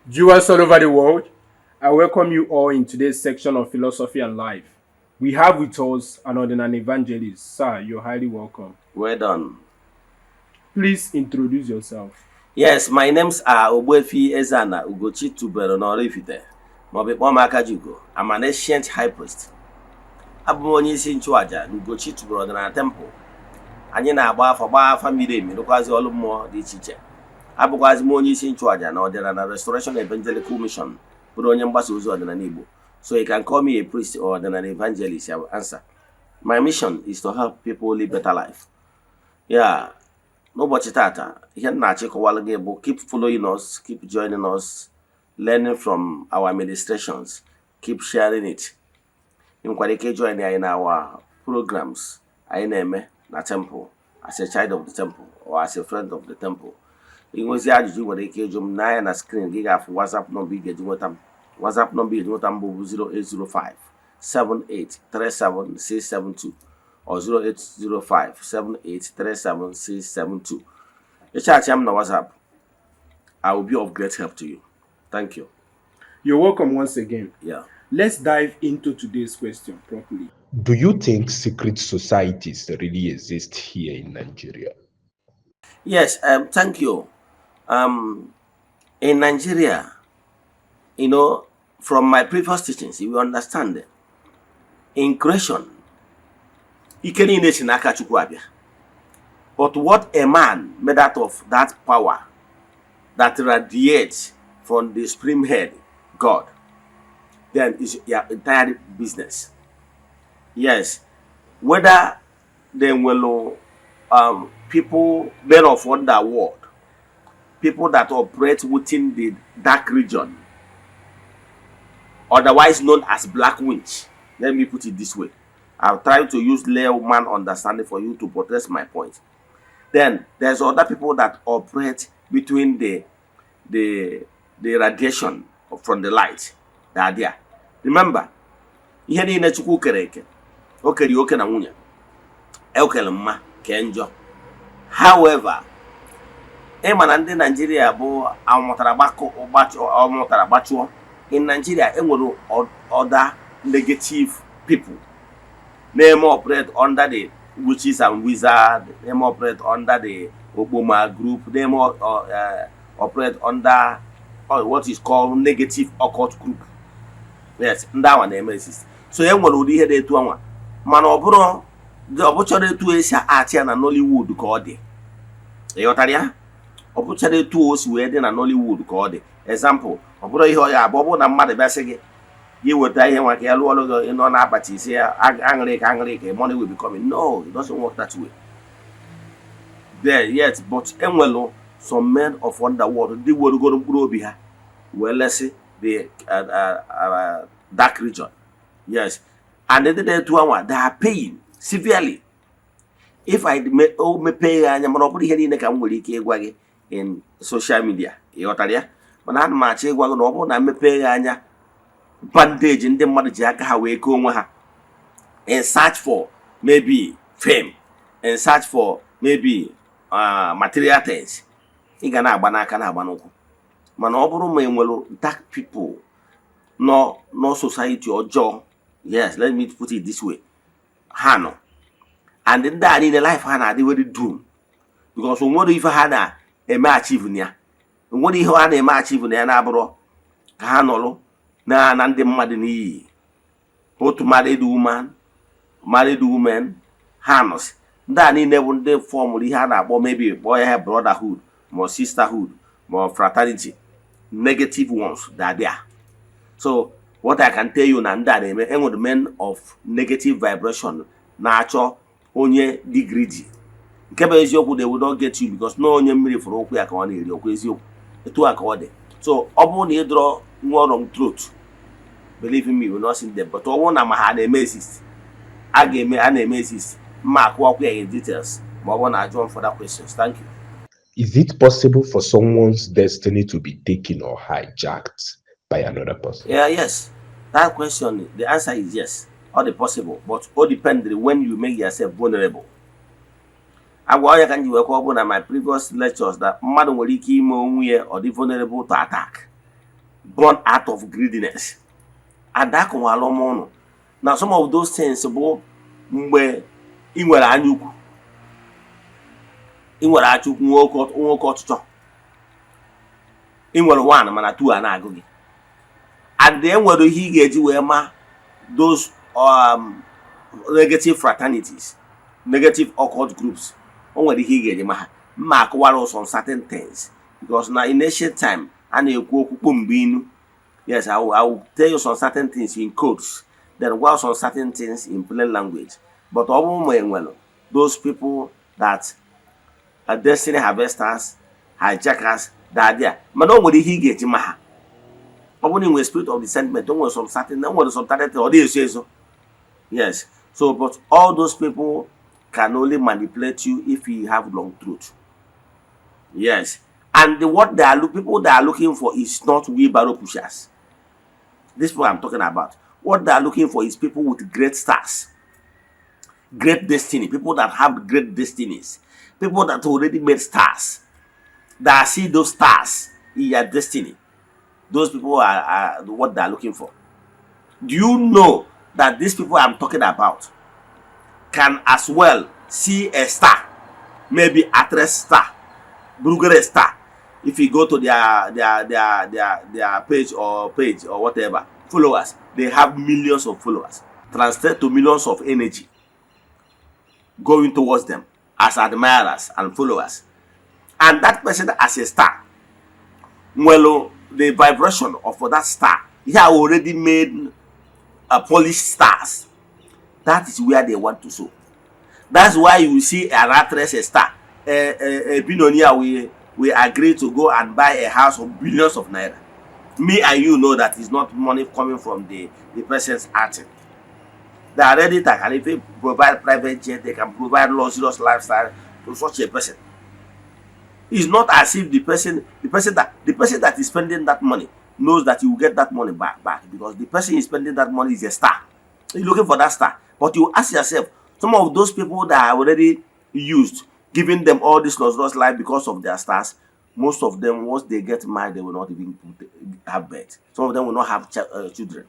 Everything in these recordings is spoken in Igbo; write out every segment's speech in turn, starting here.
Viewers all over the world, I welcome you all in today's section of Philosophy and Life. We have with us an Odinani evangelist. Sir, you're highly welcome. Well done. Please introduce yourself. Yes, my names are Ogbuefi Ezana Ugochi Tubelu n'Oraifite, maọbụ ịkpọ m Akajiugo. I'm an ancient high priest. Abụ m onye isi nchụaja na Ugochi Tubelu Ọdịnala Temple. Anyị na-agba afa, gbaa afa miri emi, rụkwazi ọrụ mmụọ dị iche iche. Abụkwazi m onye isi nchụaja na Ọdịnala Restoration Evangelical Mission, bụrụ onye mgbasa ozi ọdịnala Igbo. So you can call me a priest or ọdịnala evangelist, I will answer. My mission is to help people live better life. Yeah, n'ụbọchị tata, ihe m na-achịkọwalụ gị bụ keep following us, keep joining us, learning from our administrations, keep sharing it. Ị nwekwara ike join anyị na our programs anyị na-eme na temple as a child of the temple or as a friend of the temple. Ị nwezi ajụjụ, ị nwere ike ịjụ m n'anya na screen gị, ga-afụ WhatsApp nọmba ị ga-eji nweta m. WhatsApp nọmba ị ga-eji nweta m bụ 0805 7837672 or 0805 7837672. Ị chat m na WhatsApp, I will be of great help to you. Thank you. You're welcome once again. Yeah. Let's dive into today's question properly. Do you think secret societies really exist here in Nigeria? Yes, thank you. In Nigeria, from my previous teachings, you will understand in creation, ike niile si n'aka Chukwu abịa. But what a man made out of that power that radiates from the supreme head, God, then is your entire business. Yes, whether they will people, men of underworld, people that operate within the dark region, otherwise known as black witch. Let me put it this way. I'll try to use layman understanding for you to portray my point. Then there's other people that operate between the radiation from the light that are there. Remember, ihe niile Chukwu kere eke, o kere oke na nwunye, o kere mma kee njọ. However, ịma na ndị Naijiria bụ amụtara gbakọ, ọmụtara gbachụọ. In Nigeria, enwere other negative people na-eme operate under the witches and wizards, na-eme operate under the Okpoma group, na-eme operate under what is called negative occult group. Yes, ndị anwa na-eme exist. So e nwere ụdị ihe dị etu anwa, mana ọ bụrụ ọ bụchara etu esi achị ya na Nollywood ka ọ dị. Ị ghọtara ya? Ọ bụchara etu o si wee dị na Nollywood ka ọ dị. Example, ọ bụrụ ihe ọ ya abụ, ọ bụrụ na mmadụ bịa sị gị gị weta ihe nwa ka ya lụọ ọrụ gị, nọ na-akpati isi ya aṅụrị ka aṅụrị ka money will be coming. No, it doesn't work that way there yet. But enwelu some men of underworld ndị werugoro mkpụrụ obi ha wee lesị the dark region. Yes, and ndị na-etu anwa, they are paying severely. If I o mepee ya anya, mana ọ bụrụ ihe niile ka m nwere ike ịgwa gị in social media. Ị ghọtara ya? Mana ana m achọ ịgwa gị na ọ bụrụ na mepee ya anya, bandage ndị mmadụ ji aka ha wee kee onwe ha in search for maybe fame, in search for maybe material things, ị ga na-agba n'aka, na-agba n'ụkwụ. Mana ọ bụrụ ma e nwere dark people nọ nọ society ọjọọ, yes, let me put it this way, ha nọ, and ndị a niile, life ha na-adị very doom, because o nwere ife ha na-eme achieve na ya, o nwere ihe ha na-eme achieve na ya na-abụrụ ka ha nọrọ na ndị mmadụ n'iyi. Otu married woman, married women, ha nọsị. Ndị a niile bụ ndị formụrụ ihe a na-akpọ, maybe kpọọ ya brotherhood ma sisterhood ma fraternity, negative ones that are there. So what I can tell you na ndị a na-eme, enwere men of negative vibration na-achọ onye dị greedy. Nke bụ eziokwu, they will not get you, because na onye mmiri fụrụ ụkwụ ya ka ọ na-eri okwu. Eziokwu, etu a ka ọ dị. So ọ bụrụ na ị dọrọ nwa wrong throat, believe me, you will not see them. But ọ bụrụ na ma ha na-eme exist, a ga-eme, a na-eme exist, mma akụwakwu ya in details ma ọ bụrụ na ajụọ m further questions. Thank you. Is it possible for someone's destiny to be taken or hijacked by another person? Yeah, yes. That question, the answer is yes. All the possible, but all depend when you make yourself vulnerable. Agwa onye ka m ji wee kwuo bụ na my previous lectures that mmadụ nwere ike ime onwe ya ọ dị vulnerable to attack. Born out of greediness. And akọwala m ụnụ na some of those things bụ mgbe ị nwere anya ukwu, ị nwere anya ukwu, nwoke ọchịchọ, ị nwere one mana two a na-agụ gị. And e nwere ihe ị ga-eji wee ma those negative fraternities, negative occult groups. O nwere ihe ị ga-eji ma ha. Mma akọwara some certain things because na in ancient time a na-ekwu okwu kpomgbe inu. Yes, I will tell you some certain things in codes, then gwa some certain things in plain language. But ọ bụrụ ma enwere those people that are destiny harvesters, hijackers that there, mana o nwere ihe ị ga-eji ma ha. Ọ bụrụ na ị nwere spirit of discernment, o nwere some certain, o nwere some certain thing ọ dị ezo ezo. Yes, so but all those people can only manipulate you if you have long truth. Yes, and what they are look people they are looking for is not wheelbarrow pushers. This is what I'm talking about. What they are looking for is people with great stars, great destiny, people that have great destinies, people that already made stars, that see those stars in your destiny. Those people are what they are looking for. Do you know that these people I'm talking about can as well see a star, maybe actress star, Burger star? If you go to their page or whatever, followers, they have millions of followers. Translate to millions of energy going towards them as admirers and followers. And that person as a star, well, the vibration of that star, he have already made a polished stars. That is where they want to sow. That's why you see an actress, a star, a billionaire will agree to go and buy a house of billions of naira. Me and you know that it's not money coming from the person's acting. They are ready to can even provide private jet, they can provide luxurious lifestyle to such a person. It's not as if the person that is spending that money knows that he will get that money back because the person is spending that money is a star. You're looking for that star. But you ask yourself, some of those people that are already used, giving them all this luxurious life because of their stars, most of them, once they get married, they will not even have birth. Some of them will not have children.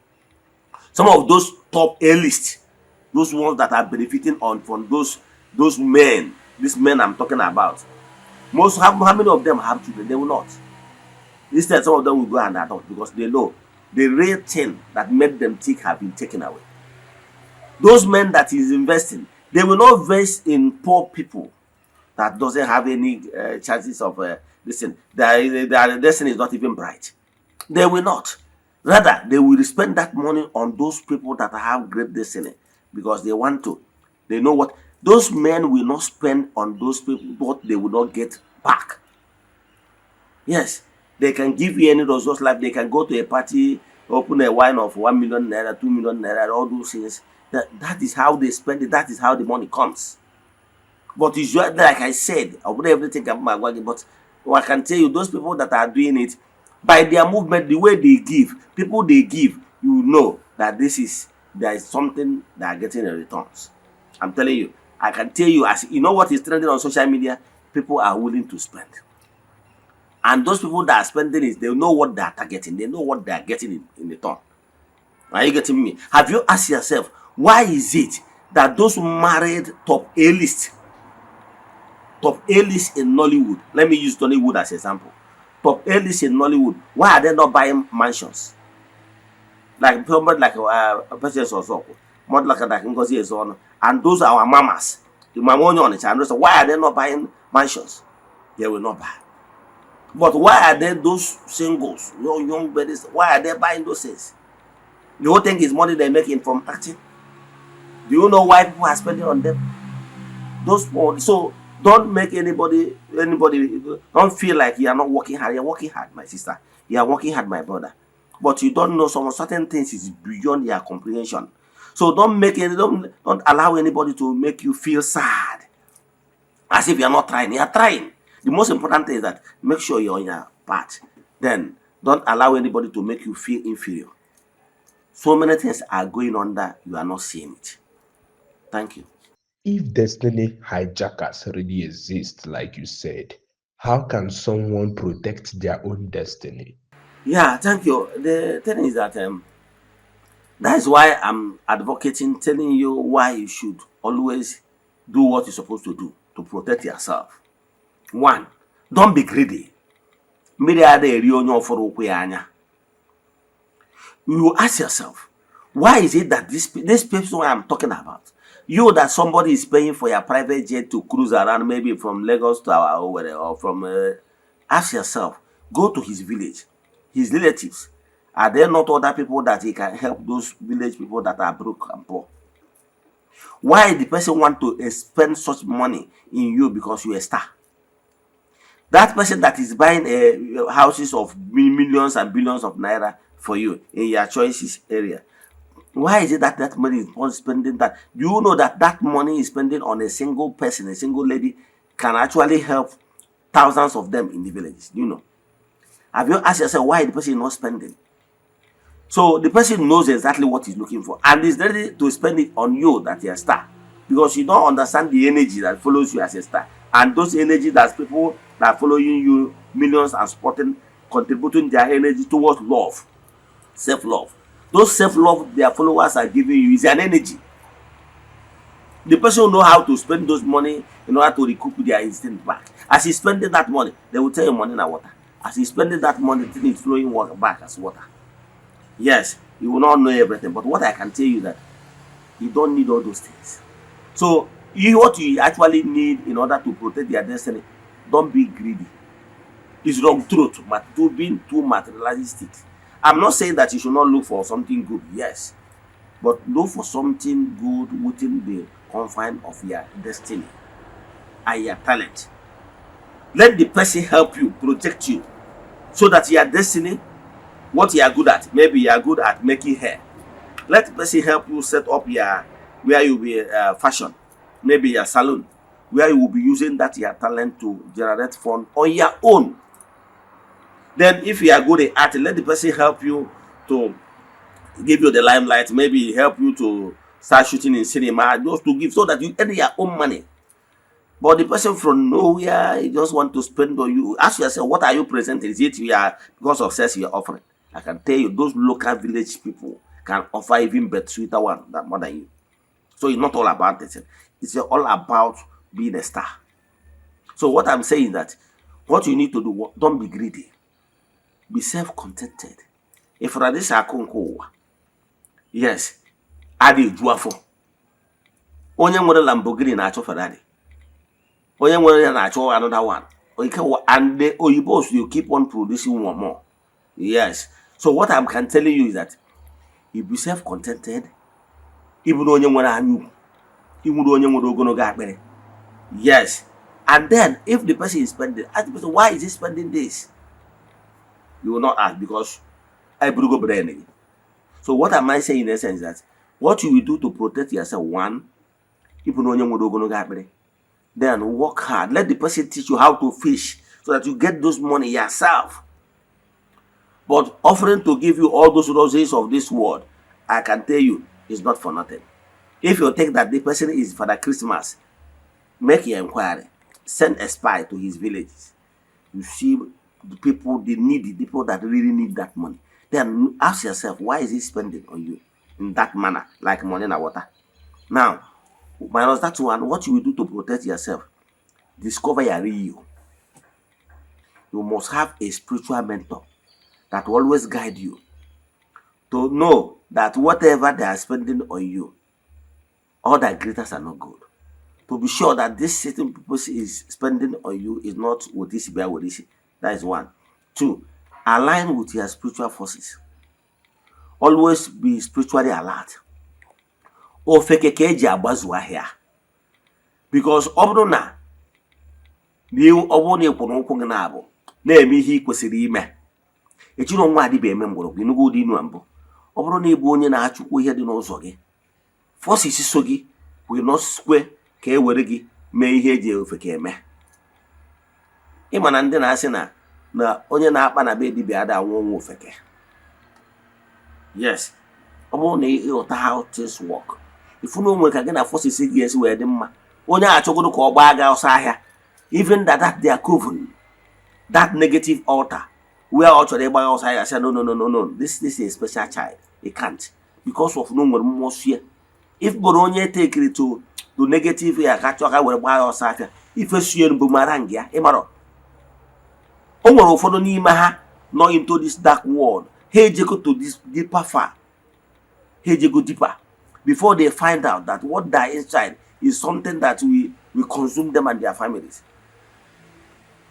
Some of those top A-list, those ones that are benefiting on from those men, these men I'm talking about, most have, how many of them have children? They will not. Instead, some of them will go and adopt because they know the real thing that made them tick have been taken away. Those men that is investing, they will not invest in poor people that doesn't have any chances of this thing. Their destiny is not even bright. They will not. Rather, they will spend that money on those people that have great destiny because they want to. They know what those men will not spend on those people what they will not get back. Yes, they can give you any results life. They can go to a party, open a wine of 1 million naira, 2 million naira, all those things. That is how they spend it. That is how the money comes. But it's like I said, I wouldn't everything about, but I can tell you those people that are doing it by their movement, the way they give, people they give, you know that this is there is something that are getting a returns. I'm telling you, I can tell you, as you know what is trending on social media, people are willing to spend. And those people that are spending is they know what they are targeting, they know what they are getting in return. Are you getting me? Have you asked yourself, why is it that those married top A-list in Nollywood, let me use Nollywood as example, top A-list in Nollywood, why are they not buying mansions? Like somebody like Patience Ozokwo, more like Ngozi Ezeonu, and those are our mamas, the Mama Onye Onitsha, and those, why are they not buying mansions? They will not buy. But why are they those singles, young, young babies, why are they buying those things? The whole thing is money they're making from acting. Do you know why people are spending on them? Those people, so don't make anybody, don't feel like you are not working hard. You're working hard, my sister. You are working hard, my brother. But you don't know some certain things is beyond your comprehension. So don't make any, don't allow anybody to make you feel sad. As if you are not trying. You are trying. The most important thing is that make sure you're on your path. Then don't allow anybody to make you feel inferior. So many things are going on that you are not seeing it. Thank you. If destiny hijackers really exist, like you said, how can someone protect their own destiny? Yeah, thank you. The thing is that that is why I'm advocating, telling you why you should always do what you're supposed to do to protect yourself. One, don't be greedy. Mmiri ada eri onye ọfọrọ ụkwụ ya anya. You ask yourself, why is it that this person I'm talking about, you that somebody is paying for your private jet to cruise around, maybe from Lagos to our Owerri or from, ask yourself, go to his village, his relatives, are there not other people that he can help, those village people that are broke and poor? Why the person want to spend such money in you? Because you're a star. That person that is buying houses of millions and billions of naira for you in your choices area, why is it that that money is not spending that? Do you know that that money is spending on a single person, a single lady, can actually help thousands of them in the villages? Do you know? Have you asked yourself why the person is not spending? So the person knows exactly what he's looking for and is ready to spend it on you that you're a star, because you don't understand the energy that follows you as a star, and those energy that people that are following you, millions, and supporting, contributing their energy towards love, self-love. Those self-love their followers are giving you is an energy. The person will know how to spend those money in order to recoup their instinct back. As he's spending that money, they will tell you money na water. As he's spending that money, the thing is flowing water back as water. Yes, you will not know everything, but what I can tell you that you don't need all those things. So you, what you actually need in order to protect their destiny, don't be greedy. It's wrong truth, but to being too materialistic. I'm not saying that you should not look for something good, yes, but look for something good within the confine of your destiny and your talent. Let the person help you, protect you, so that your destiny, what you are good at, maybe you are good at making hair. Let the person help you set up your where you be fashion, maybe your salon, where you will be using that your talent to generate fund on your own. Then, if you are good at art, let the person help you to give you the limelight, maybe help you to start shooting in cinema, just to give so that you earn your own money. But the person from nowhere, he just want to spend on you. Ask yourself, what are you presenting? Is it you are because of sex you are offering? I can tell you, those local village people can offer even better, sweeter one that more than you. So it's not all about this. It's all about being a star. So what I'm saying is that what you need to do, don't be greedy. Be self-contented. If for this akụ nke ụwa, yes, adị eju afọ. Onye nwere Lamborghini na-achọ Ferrari. Onye nwere ya na-achọ another one. Ike and the oyibos you keep on producing one more. Yes. So what I can tell you is that you be self-contented. Ị bụrụ onye nwere anya ukwu, ị nwere onye nwere ogologo akpịrị. Yes. And then if the person is spending, ask the person, why is he spending this? You will not ask because I go brain. So what am I saying in essence is that what you will do to protect yourself, one, ị bụrụ onye nwere ogologo akpịrị, then work hard. Let the person teach you how to fish so that you get those money yourself. But offering to give you all those roses of this world, I can tell you, is not for nothing. If you think that the person is Father Christmas, make your inquiry. Send a spy to his villages. You see the people, the needy, the people that really need that money. Then ask yourself, why is he spending on you in that manner, like money and water? Now, minus that one, what you will do to protect yourself, discover your real you. You must have a spiritual mentor that will always guide you to know that whatever they are spending on you, all that glitters are not good. To be sure that this certain purpose is spending on you is not with this bear with this. That is one. Two, align with your spiritual forces. Always be spiritually alert. Ofeke ka eji agbazu ahịa. Because ọ bụrụ na ị kwụrụ ụkwụ gị na-abụ na-eme ihe ị kwesịrị ime, ejiri nwa adịba eme mgbọrọgwụ ịnụgo ụdị inu a mbụ. Ọ bụrụ na ị bụ onye na-achụkwu ihe dị n'ụzọ gị, forces so gị will not kwe ka e were gị mee ihe eji ofe ka eme. Ịma na ndị na-asị na onye na-akpa na be dibịa ada anwụ ọnwụ ofeke. Yes, ọ bụrụ na ịghọta how things work, ifu na onwe ka gị na forces gị esi wee dị mma. Onye a achọgodo ka ọ gbaa gị ọsọ ahịa, even that their coven, that negative altar. Where ọ chọrọ ịgbagha ọsọ, anyị ga-asị, "No, no, no, no, no, this is a special child. He can't," because of na o nwere mmụọ sie. If bụrụ onye tekiri to negative ya ka chọọ ka were gbaa ya ọsọ afịa ife sue bụ mara nga ya. Ịmara o nwere ụfọdụ n'ime ha nọ into this dark world, ha ejego to this deeper far, ha ejego deeper before they find out that what they are inside is something that we consume them and their families.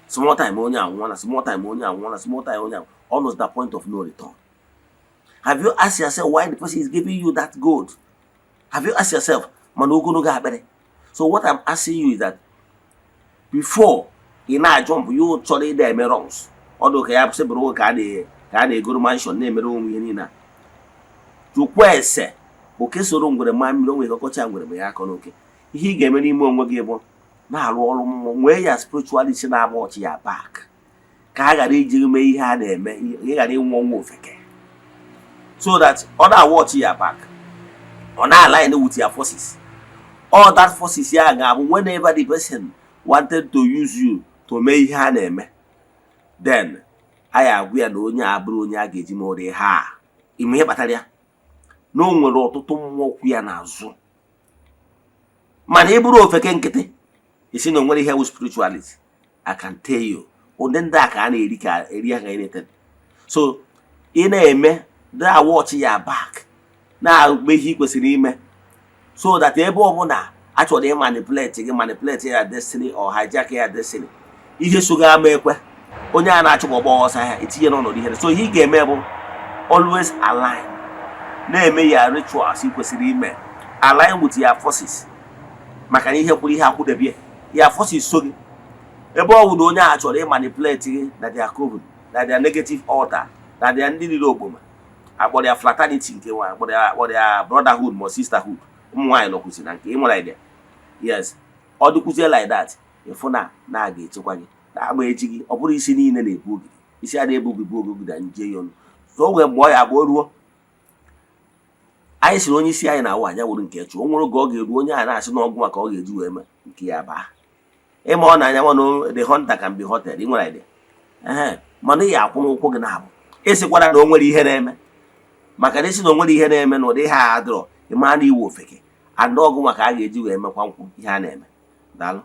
Small time onye anwụọ na small time onye anwụọ na small time onye anwụọ, almost the point of no return. Have you asked yourself why the person is giving you that gold? Have you asked yourself? Mana ogologo akpịrị. So what I'm asking you is that before ị na-ajump, you chọrọ ịda eme wrongs, ọdụ ka ya sịbụrụ ka a na-egoro mansion na-emere onwe ihe niile a, jụkwa ese. Oke soro ngwere maa mmiri, o nwere ọkọcha ngwere ma ya akọ n'oke. Ihe ị ga-eme n'ime onwe gị bụ na-arụ ọrụ mmụọ, nwee ya spirituality na-agba ọchị ya back, ka a ghara iji mee ihe a na-eme, ị ghara ịnwụ ọnwụ ofeke, so that ọ na-awa ọchị ya back, ọ na-align with your forces. All that forces ya ga-abụ whenever the person wanted to use you to mee ihe a na-eme, then anyị agwa ya na onye a bụrụ onye a ga-eji mee ụdị ha a. Ime ihe kpatara ya na o nwere ọtụtụ mmụọ kwụ ya n'azụ. Mana ị bụrụ ofeke nkịtị, isi na o nwere ihe wụ spirituality, I can tell you, ụdị ndị a ka a na-eri ka eri ha anything. So ị na-eme na watch ya back, na-agba ihe ị kwesịrị ime, so that ebe ọbụla a chọrọ ịmanipulate gị, manipulate ya destiny or hijack ya destiny, ihe so gị ama ekwe onye a na-achụ ọgbọ ọsọ ahịa etinye n'ọnọdụ ihere. So ihe ị ga-eme bụ always align, na-eme ya rituals ị kwesịrị ime, align with your forces, maka na ihe kwuru ihe akwụdebie ya forces so gị. Ebe ọ bụ na onye a chọrọ ịmanipulate gị na their coven, na their negative altar, na their ndị riri ogboma, akpọrọ ya fraternity, nke nwa akpọrọ ya brotherhood ma sisterhood, ụmụ nwaanyị nọkwụzi na nke ị nwere idea. Yes, ọ dịkwuzie like that, ịfụ na a ga-echekwa gị na agba echi gị. Ọ bụrụ isi niile na-ebu ogidi, isi a na-ebu gị bụ ogidi na nje ya ọnụ. So o nwere mgbe ọ ya abụọ ruo, anyị sịrị onye isi anyị na-awụ anya wuru nke chụọ. O nwere oge ọ ga-eru, onye a na-asị na ọgwụ maka ọ ga-eji wee mee nke ya baa ịma ọ na-anya mana the hunter can be hunted. Ị nwere idea? Ehe, mana ị ya akwụ n'ụkwụ gị na-abụ ịsịkwara na o nwere ihe na-eme, maka na isi na o nwere ihe na-eme na ụdị ha adịrọ, ịma na iwu ofeke and ọgụ maka a ga-eji wee mekwa nkwụ ihe a na-eme. Daalụ.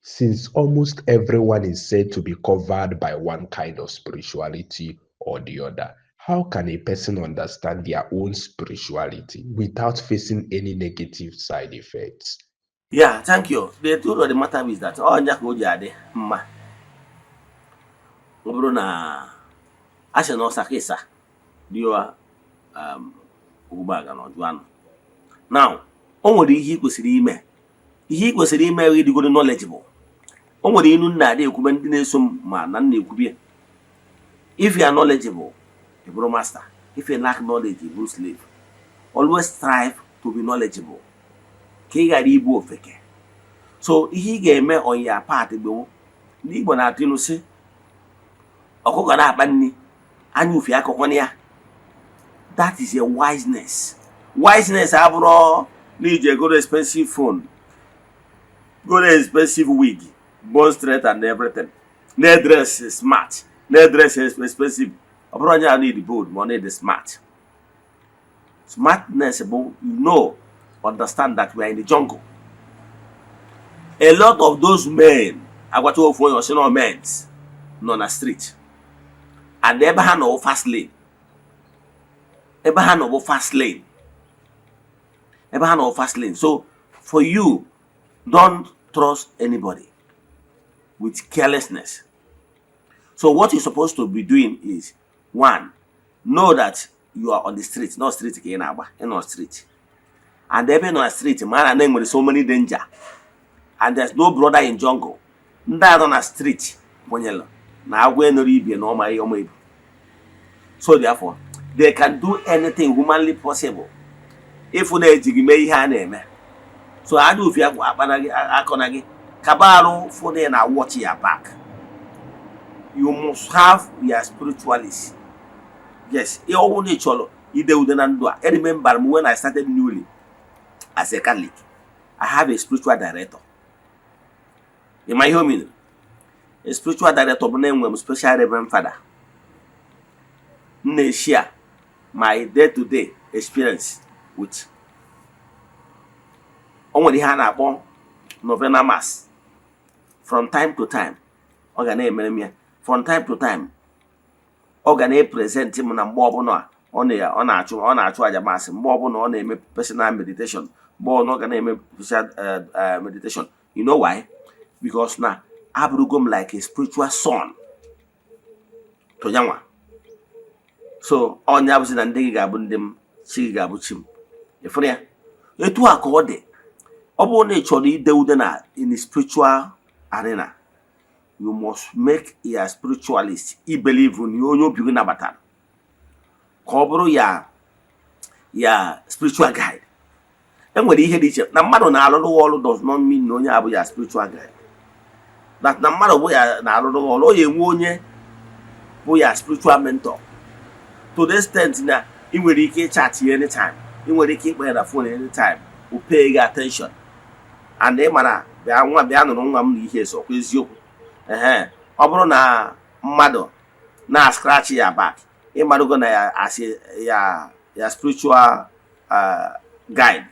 Since almost everyone is said to be covered by one kind of spirituality or the other, how can a person understand their own spirituality without facing any negative side effects? Yeah, thank you. The truth of the matter is that ọnya ka o ji adị mma, ọ bụrụ na a sị na ọsa kịsa dịwa ogbubaga na ọjụ anụ. Now, o nwere ihe ị kwesịrị ime. Ihe ị kwesịrị ime bụ ịdịgoro knowledgeable. O nwere inu nna adị ekwube, ndị na-eso m ma na nna ekwubie: if you are knowledgeable, you bụrụ master; if you lack knowledge, you bụrụ slave. Always strive to be knowledgeable ka ị ghara ịbụ ofeke. So ihe ị ga-eme on your part bụ, ndị Igbo na-atụ ilu sị, ọkụkọ na-akpa nri, anya ufi akọkwana ya. That is a wiseness. Wiseness abụrụ na iji egoro expensive phone, goro expensive wig, bone straight and everything, na-edress smart, na-edress expensive. Ọ bụrụ onye a need bold ma ọ need smart. Smartness bụ understand that we are in the jungle. A lot of those men agwacha ofu onye ọsị na mens nọ na street, and ebe ha nọ bụ fast lane, ebe ha nọ bụ fast lane, ebe ha nọ bụ fast lane. So for you, don't trust anybody with carelessness. So what you're supposed to be doing is, one, know that you are on the street, not street ka ị na-agba, ị nọ street, and ebe ị nọ na street, mara na enwere so many danger and there's no brother in jungle. Ndị a nọ na street kwenyere na agwọ enoro ibie na ọma ihe ọma ibu. So therefore they can do anything humanly possible ịfụ na-ejighị mee ihe a na-eme. So anya ufi akpana gị, akọna gị, kaba arụ fụ na ị na watch your back. You must have your spiritualist. Yes, ihe ọnwụ na ị chọrọ ide ude na ndụ a. I remember m when I started newly as a Catholic, I have a spiritual director. Ị ma ihe o mere? A spiritual director bụ na enwe m special reverend father. M na-share my day to day experience with. O nwere ihe a na-akpọ novena mass. From time to time ọ ga na-emere m ya. From time to time ọ ga na-epresent m na mgbe ọbụla ọ na-achụ aja mass, mgbe ọbụla ọ na-eme personal meditation, mgbe ọbụla ọ ga na-eme personal meditation. You know why? Because na abụrụgo m like a spiritual son to yanwa. So ọnya bụzi na ndị gị ga-abụ ndị m, chi gị ga-abụ chi m. Ịfụrụ ya etu a ka ọ dị. Ọ bụrụ na ị chọrọ ide ude na in the spiritual arena, you must make your spiritualist i believe na onye obi gị nabatara ka ọ bụrụ ya spiritual guide. Enwere ihe dị iche na mmadụ na-arụrụ ọrụ does not mean na onye abụ ya spiritual guide. That na mmadụ bụ ya na-arụrụ ọrụ, ọ ya enwe onye bụ ya spiritual mentor to the extent na ị nwere ike ịchat ya anytime, ị nwere ike ịkpọ ya na phone anytime, o pay gị attention and ị mara bịa nwa, bịa nụrụ nwa m na ihe eso ọkwa eziokwu. Ehe, ọ bụrụ na mmadụ na-scratch ya back, ịmarugo na ya asị ya spiritual guide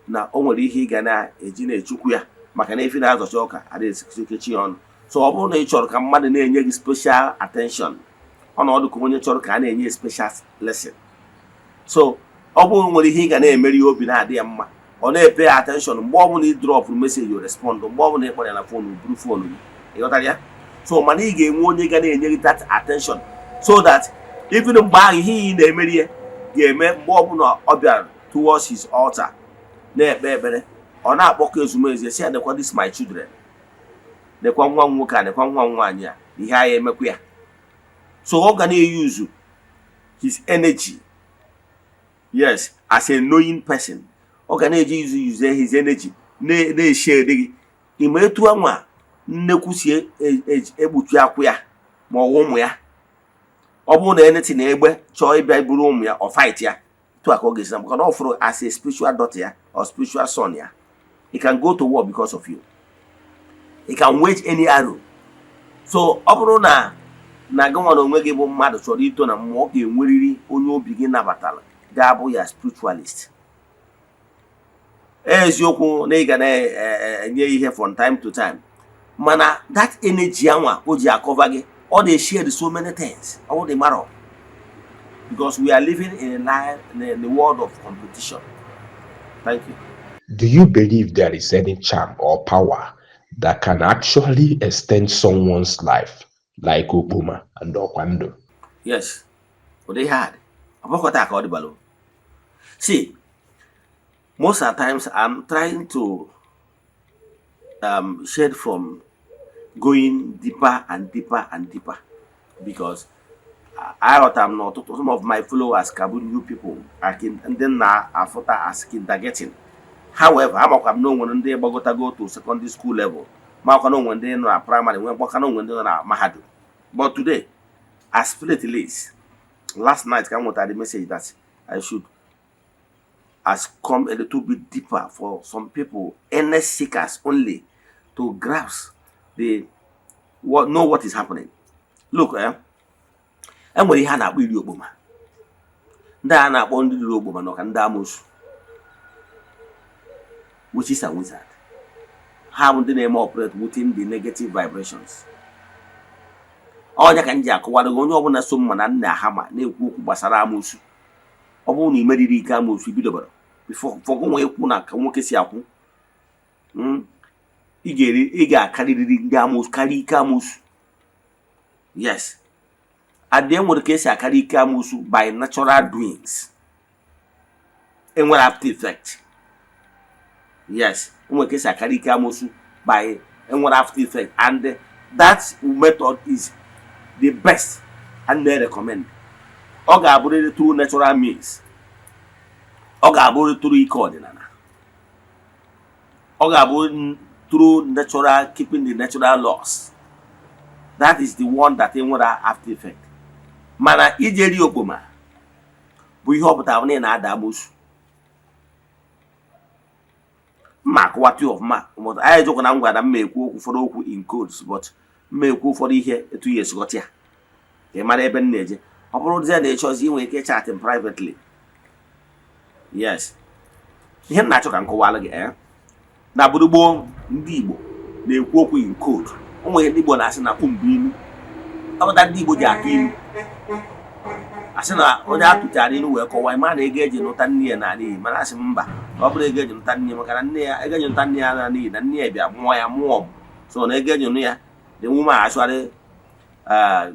na o nwere ihe ị ga na-eji na-echukwu ya, maka na efi na-azọcha ụka adịghị ekechi ya ọnụ. So ọ bụrụ na ị chọrọ ka mmadụ na-enye gị special attention, ọnọdụ ka onye chọrọ ka a na-enye special lesson. So ọ bụrụ nwere ihe ị ga na-emeri, obi na-adị ya mma, ọ na-epay attention. Mgbe ọbụla ị drop message, o respond. Mgbe ọbụla ị kpọrọ ya na phone, buru phone gị. Ịghọtara ya? So mana ị ga-enwe onye ga na-enye gị that attention so that even mgbe ahụ ihe ị na-emeri ya ga-eme, mgbe ọbụla ọ bịara towards his altar na-ekpe ekpere, ọ na-akpọkọ ezumezu, si ya, "Nekwa this my children, nekwa nwa m nwoke a, nekwa nwa m nwaanyị a, ihe agha emekwa ya." So ọ ga na-eyuzu his energy, yes, as a knowing person, ọ ga na-eji use his energy na-eshare gị. Ịma etu anwa nnekwu si ekpuchi akwụ ya ma ọ ụmụ ya, ọ bụrụ na anything na egbe chọọ ịbịa buru ụmụ ya, ọ fight ya. Etu a ka ọ ga-esi na maka na ọ fụrụ as a spiritual daughter ya or spiritual son ya. He can go to war because of you. He can wage any arrow. So ọ bụrụ na gị nwere onwe gị bụ mmadụ chọrọ ito na mmụọ, ọ ga-enwerịrị onye obi gị nabatara ga-abụ ya spiritualist. Eziokwu na ị ga na-enye ihe from time to time, mana that energy anwa o ji acover gị, ọ na-share so many things ọ dị mara, because we are living in a life in the world of competition. Thank you. Do you believe there is any charm or power that can actually extend someone's life, like Okpoma and Okwando? Yes, ụdị ihe a dị. Ọ bụghị taa ka ọ dịbalụ. See, most of the times I'm trying to shed from going deeper and deeper and deeper because aghọtara m na ọtụtụ some of my followers ka bụ new people, ndị na-afụta as kindergarten. However, amakwa m na o nwere ndị gbagotago to secondary school level, makwa na o nwere ndị nọ na primary, nwee gbaka na o nwere ndị nọ na mahadum. But today, as spirit leads, last night ka m nwetara the message that I should has come a little bit deeper for some people, earnest seekers only, to grasp the what know what is happening. Look, enwere ihe a na-akpọ iri okpoma. Ndị a na-akpọ ndị riri okpoma nọ ka ndị amoosu, witches and wizard. Ha bụ ndị na-eme operate within the negative vibrations. Ọnya ka m ji akọwara gị, onye ọbụla so mma na nna ha ma na-ekwu okwu gbasara amoosu. Ọ bụrụ na ị meriri ike amoosu bidobara before fọgụ nwe ekwu na ka nwoke si akwụ, ị ga-eri, ị ga-akarịrịrị ndị amoosu, karịa ike amoosu. Yes, and e nwere ka esi akarị ike amoosu by natural doings. Enwere after effect. Yes, enwere ka esi akarị ike amoosu by enwere after effect, and that method is the best and na-recommend. Ọ ga-abụrịrị through natural means, ọ ga-abụrịrị through ike ọdịnala, ọ ga-abụ through natural, keeping the natural laws. That is the one that enwere after effect. Mana ije rie okpoma bụ ihe ọ pụtara na ị na-ada amoosu. Mma akụwata ya ọfụma, but anyị ejekwa na ngwa na mma ekwu okwu ụfọdụ okwu in codes, but mma ekwu ụfọdụ ihe etu ya esighọta ya ka ị mara ebe m na-eje. Ọ bụrụzie na ịchọzi, ị nwere ike chat m privately. Yes, ihe m na-achọ ka m kọwalụ gị, na gburugburu ndị Igbo na-ekwu okwu in code. O nwere ndị Igbo na-asị na kpumbu ilu. Ọ pụta ndị Igbo ji atụ ilu, asị na onye atụchara ilu wee kọwaa, ịma na ego eji nụta nne ya n'ala iyi. Mana asị m mba, ọ bụrụ ego eji nụta nne ya, maka na nne ya, ego eji nụta nne ya n'ala iyi, na nne ya bịa mụọ ya, mụọ m so na ego eji nụ ya, the woman actually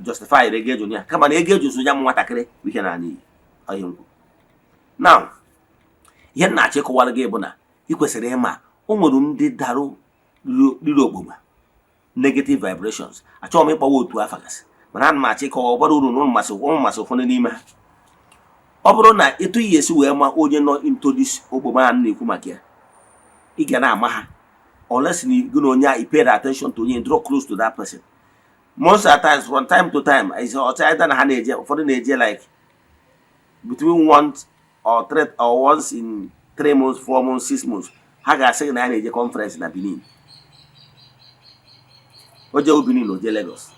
justify ego eji nụ ya, kama na ego eji so ya mụ nwatakịrị bụ ihe n'ala iyi. Ọ ihe m kwuru now, ihe m na-achọ ịkọwara gị bụ na ị kwesịrị ịma o nwere ndị darụ riri okpoma, negative vibrations. Achọghị m ịkpọwa otu afa gasị, mana ana m achọ ịkọwa ọbara uru na ụmụ masị ụfọdụ n'ime ha. Ọ bụrụ na etu iyi esi wee ma onye nọ into this okpoma a na-ekwu maka ya, ị ga na-ama ha unless na gị na onye a, you paid attention to onye, draw close to that person. Most of the times, from time to time, is ọcha either na ha na-eje, ụfọdụ na-eje like between one or three or once in 3 months, 4 months, 6 months, ha ga-asị gị na ya na-eje conference na Benin. O jee Benin, o jee Lagos,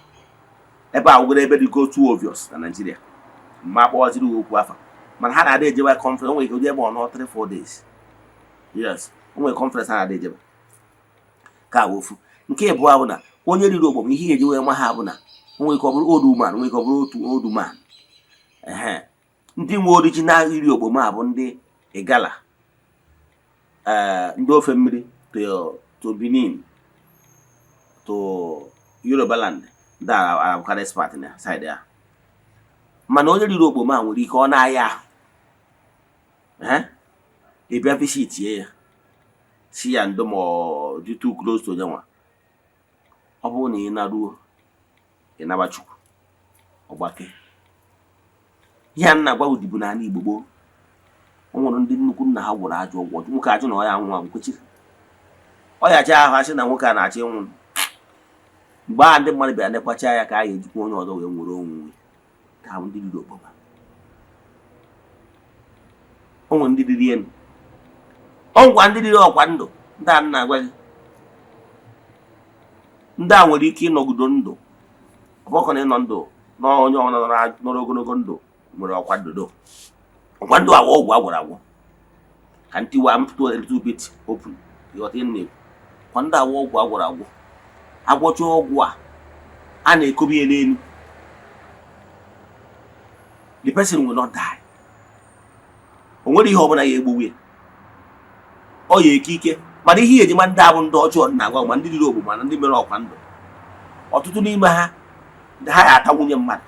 ebe a wugoro ebe dị go too obvious na Nigeria mma akpọghaziri okwu afa. Mana ha na-ada ejewe conference. O nwere ike oje ebe ọ nọ 3 4 days. Yes, o nwere conference ha na-ada ejebe. Ka a ofu nke ịbụọ bụ na onye riri ogbom, ihe eji wee ma ha bụ na o nwere ike ọ bụrụ old woman, nwere ike ọ bụrụ otu old man. Ehe, ndị nwe original iri ogbom a bụ ndị Igala, ee, ndị ofe mmiri to Benin, to Yoruba land, ndị abụkarị expert na side ya. Mana onye riri ogbom a nwere ike ọ na-aya ahụ, ee, ị bịa visitie ya, si ya ndo, ma ọ dị too close to onye nwa. Ọ bụrụ na ị naruo, ị naba Chukwu, ọgbake. Ihe a na-agwa gị dịbụ n'ala Igbo gboo. O nwere ndị nnukwu nna ha gwụrụ ajọ ọgwụ. Nwoke ajụ na ọ ya anwụ anwụ, kwechiri ọ ya cha ahụ, asị na nwoke a na-achọ ịnwụ. Mgbe ahụ ndị mmadụ bịara nekwacha ya ka a ga-ejikwa onye ọzọ wee nwere onwe ka ha bụ ndị riri okpoma. O nwere ndị riri elu, ọ ngwa ndị riri ọkwa ndụ. Ndị a na-agwa gị, ndị a nwere ike ịnọgido ndụ. Ọbọkọ na ịnọ ndụ na onye ọbụla nọrọ ogologo ndụ nwere ọkwa ndụdo. Ọkwa ndụ awa ọgwụ agwọrọ agwọ ka ntiwa mpụtụ a little bit open. Ịghọta ihe m na-ekwu? Ọkwa ndụ awa ọgwụ agwọrọ agwọ, agwọcha ọgwụ a, a na-ekobe ya n'elu, the person will not die. O nwere ihe ọbụla ya egbuwe ya, ọ ya eke ike. Mana ihe ejima ndị abụ ndị ọjọọ na-agwa, ma ndị riri ogbu, mana ndị mere ọkwa ndụ, ọtụtụ n'ime ha, ha ga-ata nwunye mmadụ,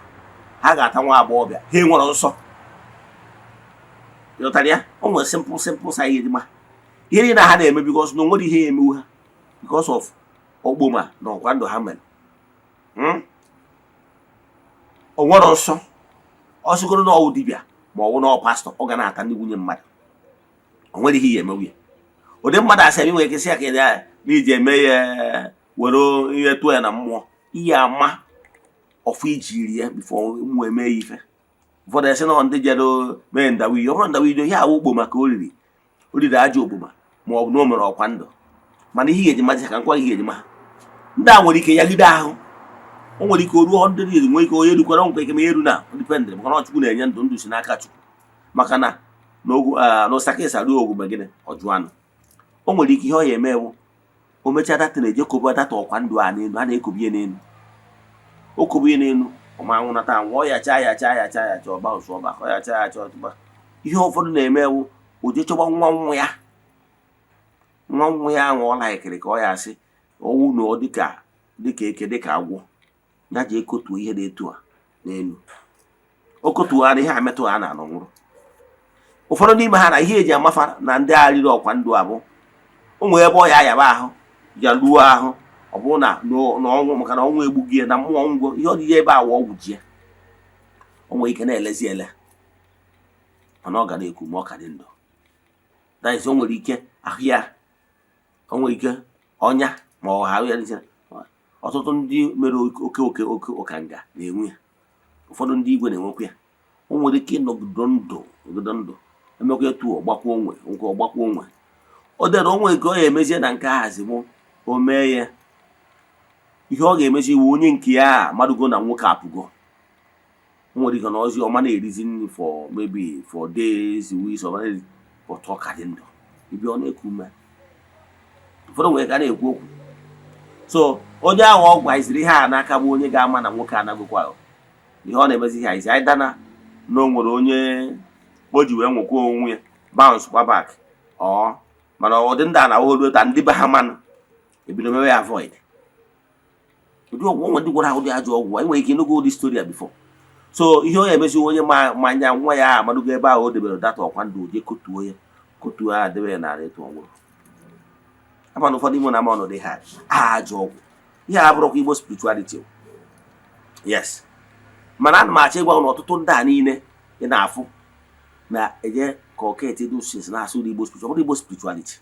ha ga-ata nwa agbọghọbịa, ha enwere nsọ. Ịghọtara ya? O nwere simple simple sa ihe ejima ihe niile ha na-eme, because na o nwere ihe ya emewu ha because of ọgboma na ọkwa ndụ ha mere. O nwere nsọ. Ọ sịgoro na ọwụ dibịa ma ọ wụ na ọ pastọ, ọ ga na-ata ndị nwunye mmadụ. O nwere ihe ya emewu ya. Ụdị mmadụ asị ebe nwere ike sị ya ka ya na iji eme ya, were ihe tụọ ya na mmụọ, ihe ama ọfụ ijiri ya before mmụọ eme ya ife. Ụfọdụ esi na ndị jere mee ndawiyi. Ọ bụrụ ndawiyi, ihe awụ okpo maka oriri, oriri ajọ ogbuma, ma ọ bụ na o mere ọkwa ndụ. Mana ihe ga-eji mazi ka nkwa, ihe ga-eji ma ndị a nwere ike yagide ahụ, o nwere ike o ruo 100 years, nwere ike onye rukwara nkwa ike ma eru na dependịrị, maka na Chukwu na-enye ndụ, ndụ si n'aka Chukwu. Maka na n'ụsakịsa ruo ogwu gịnị ọjụ anụ, o nwere ike ihe ọ ya eme ewu, o mechaa data na-eje kobe data ọkwa ndụ a n'elu, a na-ekobi ya n'elu, o kobe ya n'elu, ọma anwụnata anwụ. Ọ ya chaa ya chaa ya chaa ya chaa, ọba ụsụ ọba, ọ ya chaa ya chaa ọba. Ihe ụfọdụ na-eme ewu, o jee chọba nwa nwa ya, nwa nwa ya ahụ ọ laikiri, ka ọ ya asị ọnwụ na ọ dịka dịka eke, dịka agwọ, ya ji ekotuo ihe dị etu a n'elu. O kotughara ihe a, metụ ha na anọ nwụrụ. Ụfọdụ n'ime ha na ihe eji amafa na ndị agha riri ọkwa ndụ abụ, o nwere ebe ọ ya ayaba ahụ, ya ruo ahụ, ọ bụrụ na na ọnwụ, maka na ọnwụ egbughị ya na mmụọ ngwo ihe ọ dị ebe a ọgwụ ji ya. O nwere ike na-elezi ele, mana ọ ga na-ekwu ma ọ ka dị ndụ. That is, o nwere ike ahụ ya, o nwere ike ọnya ma ọ ahụ ya dịcha. Ọtụtụ ndị mere oke oke oke ụkanga na-enwe ya, ụfọdụ ndị igwe na-enwekwa ya. O nwere ike ịnọgido ndụ, nọgido ndụ, emekwa etu ọgbakwa onwe nke ọgbakwa onwe o dere. O nwere nke ọ ya emezie na nke ahazi mụ o mee ya. Ihe ọ ga-emezi iwu onye nke ya a madugo na nwoke apụgo. O nwere ike na ọzi ọma na-erizi nri for maybe for days, weeks, ọ na but ọ ka dị ndụ. Ibi ọ na-eku ume, ụfọdụ nwere ka na-ekwu okwu. So onye ahụ ọ gwaziri ihe a n'aka bụ onye ga-ama na nwoke anagokwa ihe ọ na-emezi. Ihe a izi anyị dana na o nwere onye o ji wee nwekwa onwe ya bounce kwa back ọ, mana ụdị ndị a na-awụ ta ndị be ha manụ ebido mewe ya avoid ụdị ọgwụ onwe ndị gwara ụdị ajọ ọgwụ. Anyị nwere ike ịnụgo ụdị story a before. So ihe ọ ga-emezi, onye ma manya nwa ya amadugo ebe ahụ o debere data ọkwa ndụ, je kotuo ya, kotuo ya, debe ya narị etu ọ nwụrụ. Ama na ụfọdụ imo na ama ọnọdụ ha ajọ ọgwụ. Ihe a abụrụkwa Igbo spirituality. Yes, mana ana m achọ ịgwa na ọtụtụ ndị a niile ị na-afụ na-eje ka ọketi dusis na-asụ Igbo spiritual, ọ bụrụ Igbo spirituality.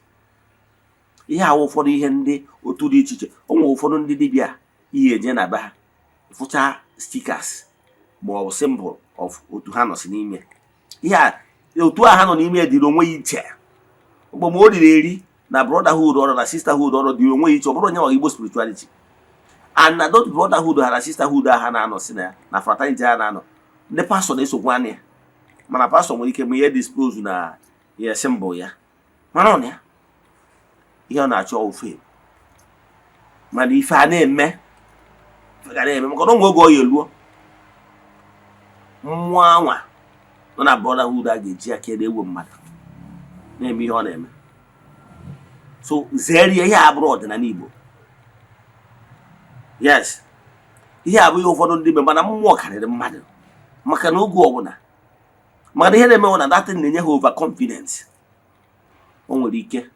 Ihe awụ ụfọdụ ihe ndị otu dị iche iche. O nwere ụfọdụ ndị dibịa ihe eje na be ha fụcha stickers ma ọ bụ symbol of otu ha nọsi n'ime. Ihe a otu a ha nọ n'ime dịrị onwe ya iche. Mgbe ma o riri eri na brotherhood ọrụ na sisterhood ọrụ dịrị onwe ya iche, ọ bụrụ onye nwa Igbo spirituality. And na those brotherhood ha na sisterhood ha na-anọ si na ya na fraternity ha na-anọ, ndị pastọ na-esokwa anya ya, mana pastọ nwere ike ma ihe dispose na ihe symbol ya, mana ọ na ya ihe ọ na-achọ ofe, mana ife a na-eme, ife ga na-eme, maka na onwe oge ọ ya eluo, mmụọ anwa nọ na brotherhood a ga-eji aka na-ewe mmadụ na-eme ihe ọ na-eme. So zere ihe a bụrụ ọdịnala Igbo. Yes, ihe a bụ ihe ụfọdụ ndị mana mmụọ karịrị mmadụ, maka na oge ọbụla, maka na ihe na-eme na datin na-enye ha over confidence. O nwere ike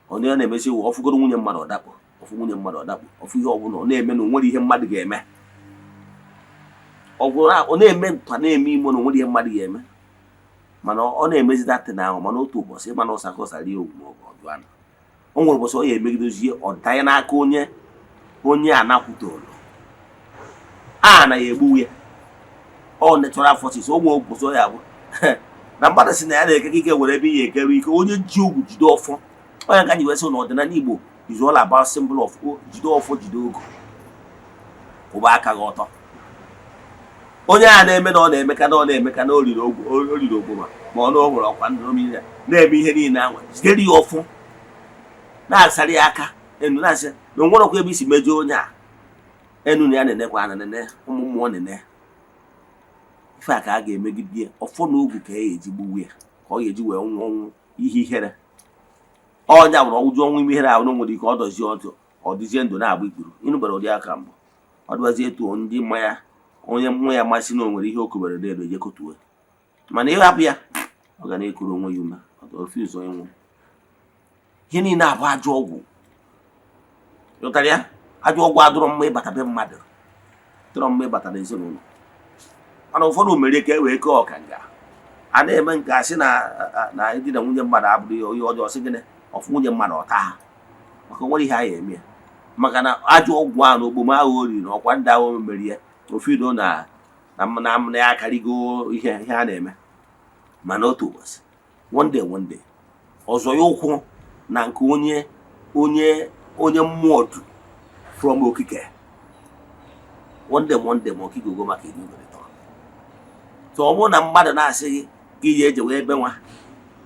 ọ na-emesi ụwa ọfụgoro nwunye mmadụ ọdakpọ, ọfụ nwunye mmadụ ọdakpọ, ọfụ ihe ọbụla ọ na-eme na onwere ihe mmadụ ga-eme. Ọ gwụrụ ọ na-eme ntwa na-eme imo na onwere ihe mmadụ ga-eme, mana ọ na-emezi datin ahụ. Mana otu ụbọchị, mana ụsa ka ụsa rie ogwu ma ọ bụ ọdụ anụ, o nwere ụbọchị ọ ya emegidozie, ọ danye n'aka onye onye anakwutolu a na ya egbuwe ya. Ọ natural forces. O nwere ụbọchị ọ ya bụ na mmadụ si na ya na-eke ike were ebe ihe ekere ike. Onye ji ogwu jide ọfọ, onye ka anyị wee sị na ọdịnala Igbo is all about symbol of jide ọfọ, jide ogu, kwụba aka gị ọtọ. Onye a na-eme na ọ na-emeka na ọ na-emeka na o riri ogwu, o riri ogboma, ma ọ na o nwere ọkwa ndụ mmiri na-eme ihe niile ahụ, jidere ya ọfọ, na-asara ya aka enu, na-asị na o nwerekwa ebe isi mejọọ onye a enu na ya na-enekwa ana nene ụmụ mmụọ nene. Ife a ka a ga-emegide ya, ọfọ na ogwu ka e eji gbuwe ya, ka ọ ga-eji wee nwụọ ọnwụ ihe ihere. Ọnya nwụrụ ọnwụju ọnwụ ime ihere ahụ na o nwere ike ọ dọzie ọdụ, ọ dịzie ndụ na-agba ikpuru. Ịnụbara ụdị aka mbụ ọ dịbazie etu ndị mmanya onye mmụọ ya masị na o nwere ihe o kobere n'elu eje kotuo, mana ịhapụ ya, ọ ga na-ekuru onwe ya ume ofe ụzọ ịnwụ. Ihe niile abụ ajọ ọgwụ. Ịghọtara ya? Ajọ ọgwụ adụrọ mma ịbata be mmadụ, dụrọ mma ịbata n'ezinụlọ, mana ụfọdụ mere ka e wee kee ọkanga a na-eme nke a sị na idina nwunye mmadụ abụrụ ihe ọjọọ. Sị gịnị? Ọfụ nwunye mmadụ ọta ha, maka o nwere ihe a ya eme ya, maka na ajọ ọgwụ ahụ na okpom ahụ o riri na ọkwa ndị ahụ mere ya ofido na ya akarịgo ihe ihe a na-eme. Mana otu ụbọchị, one day, one day, ọzọ ya ụkwụ na nke onye mmụọ du from okike. One day, one day, ma okike go maka iri nwere tọrọ. So ọ bụrụ na mmadụ na-asị gị ka ije ejewe ebe nwa, ka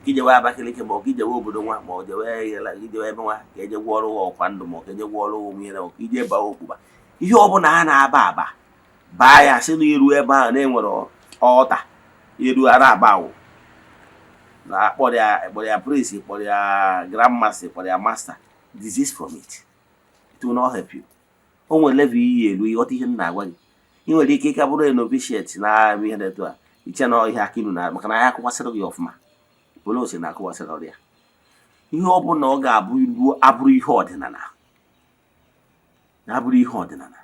ijewe Abakaliki, ma ọ ka ijewe obodo nwa, ma ọ jewe ijewe ebe nwa, ka eje gwọọrọ gị ọkwa ndụ, ma ọ ka eje gwọọrọ gị onwe ihe, ma ọ ka ije baa okpukpa, ihe ọbụla a na-aba aba baa ya, sị na iru ebe ahụ na-enwere ọta iru ara aba awụ na akpọrọ ya, kpọrọ ya prince, kpọrọ ya grandmaster, kpọrọ ya master, desist from it. It will not help you. O nwere level iyi elu ịghọta ihe m na-agwa gị. Ị nwere ike ịka bụrụ novitiate na ihe na etu a iche na ihe aka ilu na maka na ya akụwasịrị gị ọfụma bụrụ ose na-akụwasịrị ọrịa. Ihe ọ bụla ọ ga-abụ ilu abụrụ ihe ọdịnala na-abụrụ ihe ọdịnala.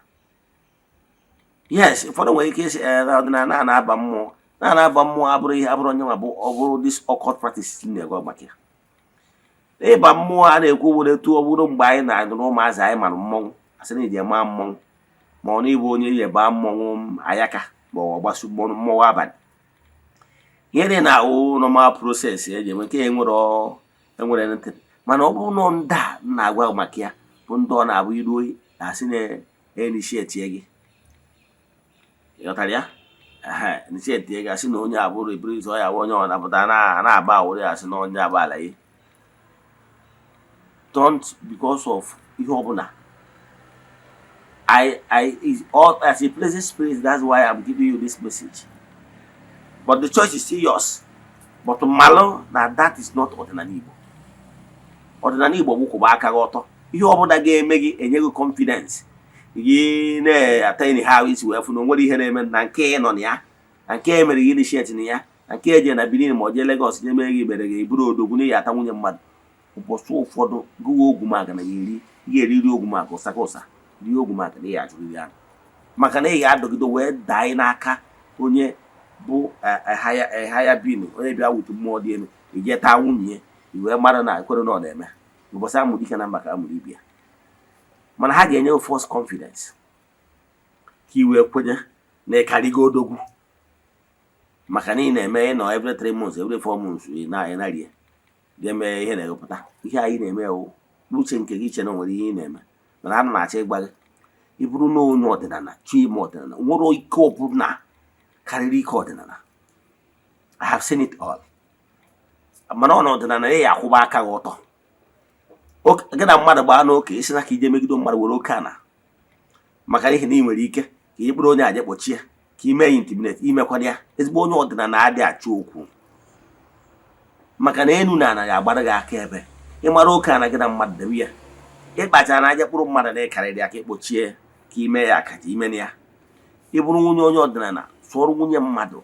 Yes, ụfọdụ nwere ike isi na ọdịnala na-aba mmụọ na-aba mmụọ abụrụ ihe abụrụ onye nwa bụ ọ bụrụ this occult practice na-egwa maka ya. Ịba mmụọ a na-ekwu were etu ọ bụrụ mgbe anyị na-anụrụ ụmụazị, anyị mara mmọnwụ, asị na iji maa mmọnwụ, ma ọ na ịbụ onye yi baa mmọnwụ ayaka, ma ọ gbasu mmọnwụ abalị. Ihe dị na awụ normal process eji enwe nke enwere enwere ntị, mana ọ bụrụ na ndị a m na-agwa maka ya bụ ndị ọ na-abụ iru oyi na-asị na initiate gị. Ịghọtara ya? Ehe, initiate gị, asị na onye abụrụ eburu ụzọ ya bụ onye ọ napụta na-aba awụrụ ya, asị na onye aba ala ya. Don't, because of ihe ọbụla. I is all as a pleasant spirit. That's why I'm giving you this message. But the choice is still yours. But malụ na that is not ọdịnala Igbo. Ọdịnala Igbo bụ kwụba aka gị ọtọ. Ihe ọbụla ga-eme gị, enye gị confidence gị na-ata ha isi wee fụ na o nwere ihe na-eme na nke ị nọ na ya, na nke e mere gị initiate na ya, na nke eje na Benin ma ọ jee Lagos jee mere gị mere gị bụrụ odogwu n'ihi ata nwunye mmadụ. Ụbọchị ụfọdụ gụwa ogwumaga na ya eri, ị ga-eriri ogwumaga ụsaka ụsa, rie ogwumaga na ị ga-ajụrịrị anụ, maka na ị ga-adọgide wee daa n'aka onye bụ haya bin, onye bịa wutu mmụọ dị elu, ije taa nwunye ya, i wee mara na ekwere na ọ na-eme ụbọchị amụrụ ike na mba ka amụrụ ibe ya. Mana ha ga-enye gị false confidence ka i wee kwenye na ịkarịgo odogwu, maka na ị na-eme ịnọ every 3 months, every 4 months, ị na-anarie ga-eme ihe na-ewepụta ihe anyị na-eme wụ n'uche nke gị, iche na o nwere ihe ị na-eme. Mana ana m achọ ịgwa gị, ị bụrụ na onye ọdịnala chọọ ime ọdịnala, nwere ike ọbụla karịrị ike ọdịnala. I have seen it all. Mana ọ na ọdịnala ya akwụba aka gị ọtọ. Gị na mmadụ gbaa n'oke, isi na ka ije megide mmadụ were oke ana, maka n'ihi na ị nwere ike ka ị kpụrụ onye aje kpọchie ka ime ya intimidate, imekwana ya. Ezigbo onye ọdịnala adịghị achọ okwu, maka na enu na ana ya agbara gị aka ebe ịmara oke ana gị na mmadụ debe ya. Ịkpachara na aja kpụrụ mmadụ na ịkarịrị aka ịkpọchie ka ime ya akaja ime ya. Ị bụrụ nwunye onye ọdịnala, sụọrọ nwunye mmadụ,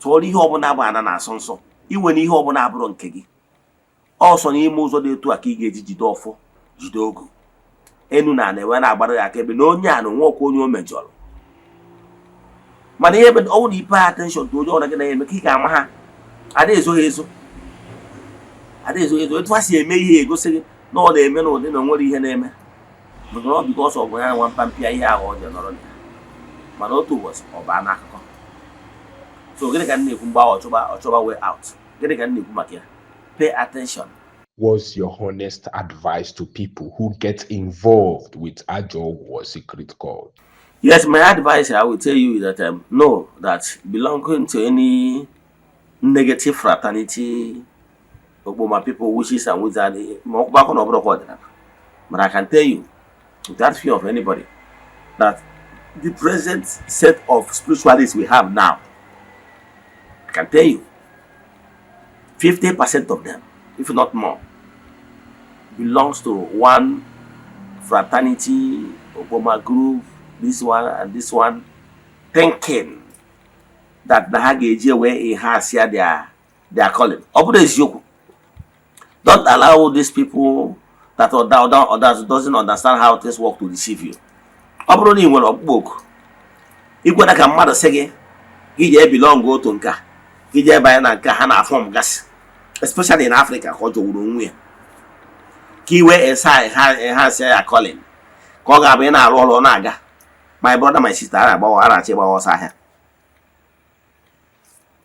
sụọrọ ihe ọbụla bụ ana na-asọ nsọ, iwe na ihe ọbụla abụrụ nke gị ọsọ n'ime ụzọ dị etu a ka ị ga-eji jide ọfọ, jide ogu enu na ana ewe na-agbara gị aka ebe na onye a na onwe ọkwa onye o mejọrọ. Mana ihe ebe ọ bụrụ na i pay attention to onye ọbụla gị na-eme, ka ị ga-ama ha ada ezo ha ezo, ada ezo ha ezo. Etu ha si eme ihe egosi gị na ọ na-eme n'ụdị na o nwere ihe na-eme, maka na ọ because ọ bụ ya nwa mpampịa ihe ahụ ọ ji nọrọ na ya. Mana otu ụbọchị ọ baa n'akụkọ. So gịnị ka m na-ekwu mgbe ahụ ọchọba ọchọba way out? Gịnị ka m na-ekwu maka ya? Pay attention. What's your honest advice to people who get involved with ajọ ọgwụ or secret cult? Yes, my advice I will tell you is that know that belonging to any negative fraternity, Okpoma people, witches and wizards, ma ọkpụkpọ na ọbụrụkwa ọdịnala. But I can tell you, without fear of anybody, that the present set of spiritualists we have now, I can tell you, 50% of them, if not more, belongs to one fraternity, Okpoma group, this one and this one, thinking that na ha ga-eji wee enhance ya their calling. Ọ bụrụ eziokwu, don't allow these people that others doesn't understand how things work to deceive you. Ọ bụrụ na ị nwere ọkpụkpọ oku, ikwena ka mmadụ sị gị gị jee belong otu nka, gị jee banye na nke ha na form gasị, especially in Africa, ka ọ jọgburu onwe ya, ka iwe enhance ya calling, ka ọ ga-abụ ị na-arụ ọrụ ọ na-aga. My brother, my sister, a na-agbawa, a na-achọ ịgbawa ọsọ ahịa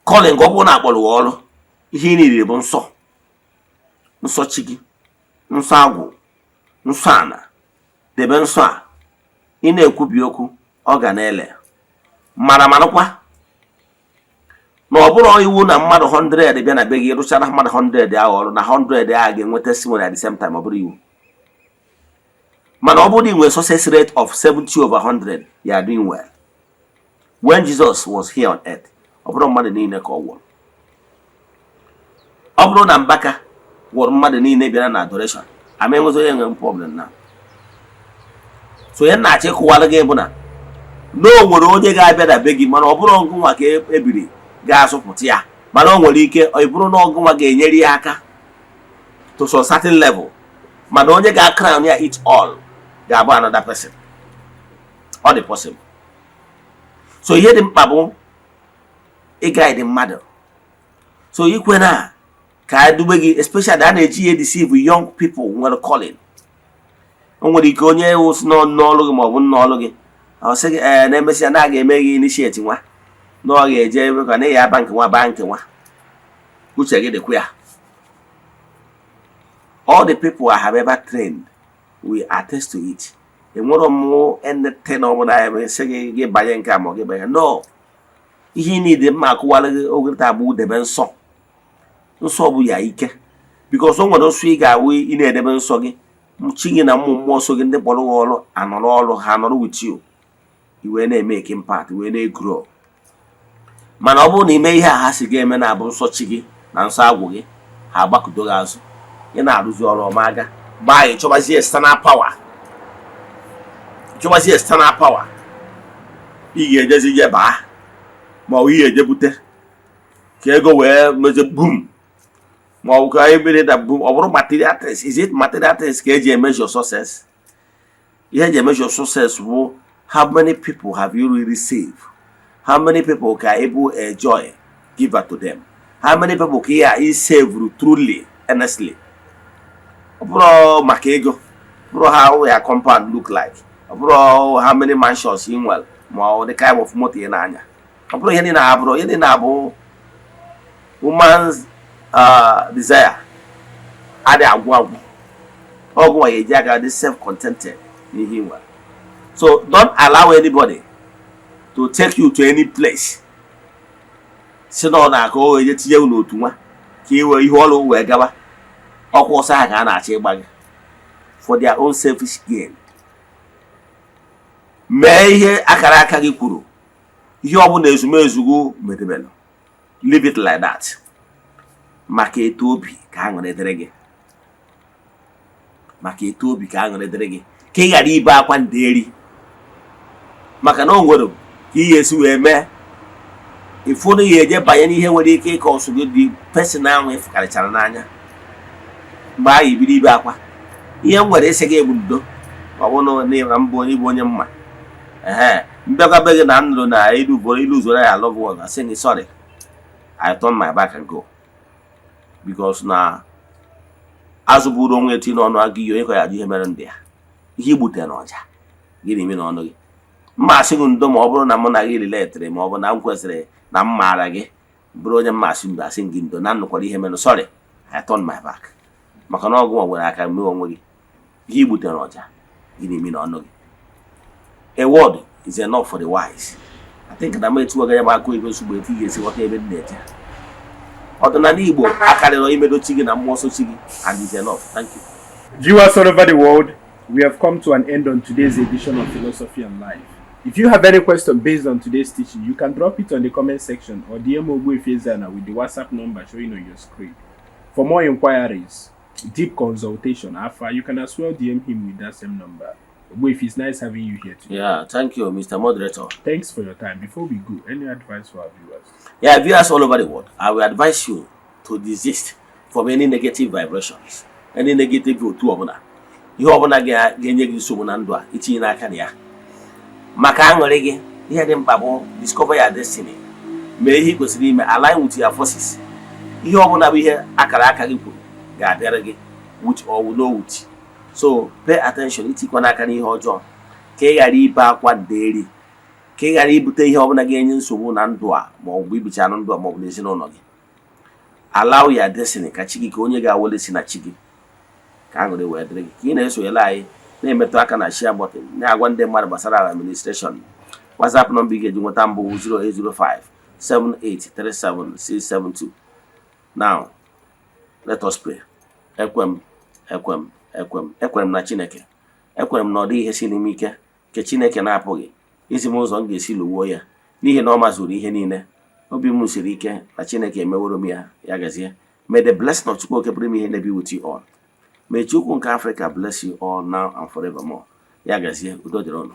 calling. Ka ọ bụrụ na akpọrọ gị ọrụ, ihe ị niile bụ nsọ, nsọ chi gị, nsọ agwụ, nsọ ana, debe nsọ a. Ị na-ekwubi okwu, ọ ga na-ele mara marakwa na ọ bụrụ iwu na mmadụ 100 bịa na be gị rụchara mmadụ 100 ahụ ọrụ, na 100 ahụ ga-enwe testimony at the same time. Ọ bụrụ iwu, mana ọ bụrụ na ị nwere success rate of 70 over 100, you are doing well. When Jesus was here on earth, ọ bụrụ mmadụ niile ka ọ gwọrọ. Ọ bụrụ na Mbaka gwọrọ mmadụ niile bịara na adoration, ama enwezi onye nwere problem na. So ihe na-achọ ịkụwara gị bụ na o nwere onye ga-abịa na be gị, mana ọ bụrụ ọgụnwa ka ebiri ga-azụpụta ya, mana o nwere ike ọ bụrụ na ọgụnwa ga-enyere ya aka to some certain level, mana onye ga-crown ya it all ga-abụ another person. Ọ dị possible. So ihe dị mkpa bụ ịguide mmadụ. So ikwe na ka a dube gị, especially a na-eji ya deceive young people nwere calling. O nwere ike onye wụsị n'ọrụ gị maọbụ nna ọrụ gị, ọ sị gị ee, na-emesịa na a ga-eme gị initiate nwa, na ọ ga-eje ebe ka na ya aba nke nwa baa nke nwa. Uche gị dịkwa ya. All the people I have ever trained will attest to it. Enwere m anything ọbụla ya sị gị gị banye nke a ma ọ gị banye no. Ihe ị niile mma akụwara gị oge taa bụ debe nsọ. Nsọ bụ ya ike, because o nwere nsọ ị ga-awụ. Ị na-edebe nsọ gị, chi gị na mmụ mmụọ so gị, ndị kpọrọ gị ọrụ anọrọ ọrụ ha, nọrọ with you, i wee na-eme impact, wee na-egrow. Mana ọ bụrụ na ime ihe a ha si gị eme na-abụ nsọ chi gị na nsọ agwụ gị, ha agbakụdo gị azụ. Ị na-arụzi ọrụ ọma aga gbaa, ị chọbazie external power, chọbazie external power ị ga-ejezi je baa, ma ọ bụ ị ga-eje bute ka ego wee mezie boom, ma ọ bụ ka ebere da boom. Ọ bụrụ material things, is it material things ka eji emeasure success? Ihe eji emeasure success bụ how many people have you really saved, how many people ka able a joy giver to them, how many people ka ị save truly, honestly. Ọ bụrụ maka ego, ọ bụrụ how your compound look like, ọ bụrụ how many mansions ị nwere, ma ọ the kind of moto ị na-anya. Ọ bụrụ ihe niile, abụrụ ihe niile abụ woman's desire adị agwụ agwụ. Ọgwụ ya eji aka dị self contented n'ihe ị nwere. So don't allow anybody to take you to any place si na ọ na-akọ o eje tinye n'otu nwa ka i wee ihe ọrụ wee gaba. Ọkwa ọsọ ha ka a na-achọ ịgba gị for their own selfish gain. Mee ihe akara aka gị kwuru. Ihe ọbụla ezumezu gị medebelụ, leave it like that, maka etu obi ka aṅụrị dịrị gị, maka etu obi ka aṅụrị dịrị gị, ka ị ghara ibe akwa nderi, maka na o nwere ka ị ga-esi wee mee ịfụnụ ya eje banye n'ihe nwere ike ịkọ ọsụ gị dị person ahụ ịfụkarịchara n'anya. Mgbe ahụ ibido ibe akwa. Ihe m nwere ịsị gị bụ ndo. Ọ bụrụ na mbụ onye bụ onye mma ehe mbịakwa be gị na m nụrụ na ilu ilu zoro ya love one, asị gị sorry, I turn my back and go, because na azụ bụrụ onwe eti n'ọnụ agụ iyi onye ka ya ajụ ihe mere ndị ya. Ihe igbutere n'ọja gị na-eme n'ọnụ gị. Mma asị gị ndo ma ọ bụrụ na mụ na gị riletịrị, ma ọ bụ na m kwesịrị na m maara gị bụrụ onye mma asị ndo, asị gị ndo na nnụkwara ihe mere. Sorry, I turn my back, maka na ọgụ nwere aka mee onwe gị. Ihe igbutere ọja gị na-eme n'ọnụ gị. A word is enough for the wise. I think na m etuwaga ya m akụ ebe nsogbu etu ị ga-esi ghọta ebe m na-eje. Ọdịnala Igbo akarịrị imedo chi gị na mmụọ nsọ chi gị, and is enough. Thank you. Viewers all over the world, we have come to an end on today's edition of Philosophy and Life. If you have any question based on today's teaching, you can drop it on the comment section or DM Ogbuefi Eze-Ana with the WhatsApp number showing on your screen. For more inquiries, deep consultation, Afa, you can as well DM him with that same number. Ogbuefi, it's nice having you here today. Yeah, thank you, Mr. Moderator. Thanks for your time. Before we go, any advice for our viewers? Yeah, viewers all over the world, I will advise you to desist from any negative vibrations, any negative otu ọbụla, ihe ọbụla ga-enye gị nsogbu na ndụ a itinye n'aka na ya. Maka aṅụrị gị, ihe dị mkpa bụ discover your destiny. Mee ihe ị kwesịrị ime, align with your forces. Ihe ọbụla bụ ihe akara aka gị kwuru ga-abịara gị, with or no with. So pay attention, itikwa n'aka n'ihe ọjọọ, ka ị ghara ibe akwa nderi, ka ị ghara ibute ihe ọbụla ga-enye nsogbu na ndụ a, ma ọ bụ ibicha na ndụ a, ma ọ bụ n'ezinụlọ gị. Allow your destiny ka chi gị, ka onye ga-awele si na chi gị, ka aṅụrị wee dịrị gị. Ka ị na-esonyere anyị, na-emetụ aka na share button, na-agwa ndị mmadụ gbasara our administration. WhatsApp nọmba ị ga-eji nweta mbụ 0805 7837672. Now let us pray. Ekwe m, ekwe m, ekwe m, ekwere m na Chineke. Ekwere m na ọ dịghị ihe si n'ime ike nke Chineke na-apụghị izi m ụzọ m ga-esi lụwuo ya, n'ihi na ọ mazuru ihe niile. Obi m siri ike na Chineke emeworo m ya. Ya gazie. May the blessing of Chukwu Oke pụrụ ime ihe be with you all. May Chukwu nke Africa bless you all now and forevermore. Ya gazie, udo dịrị unu.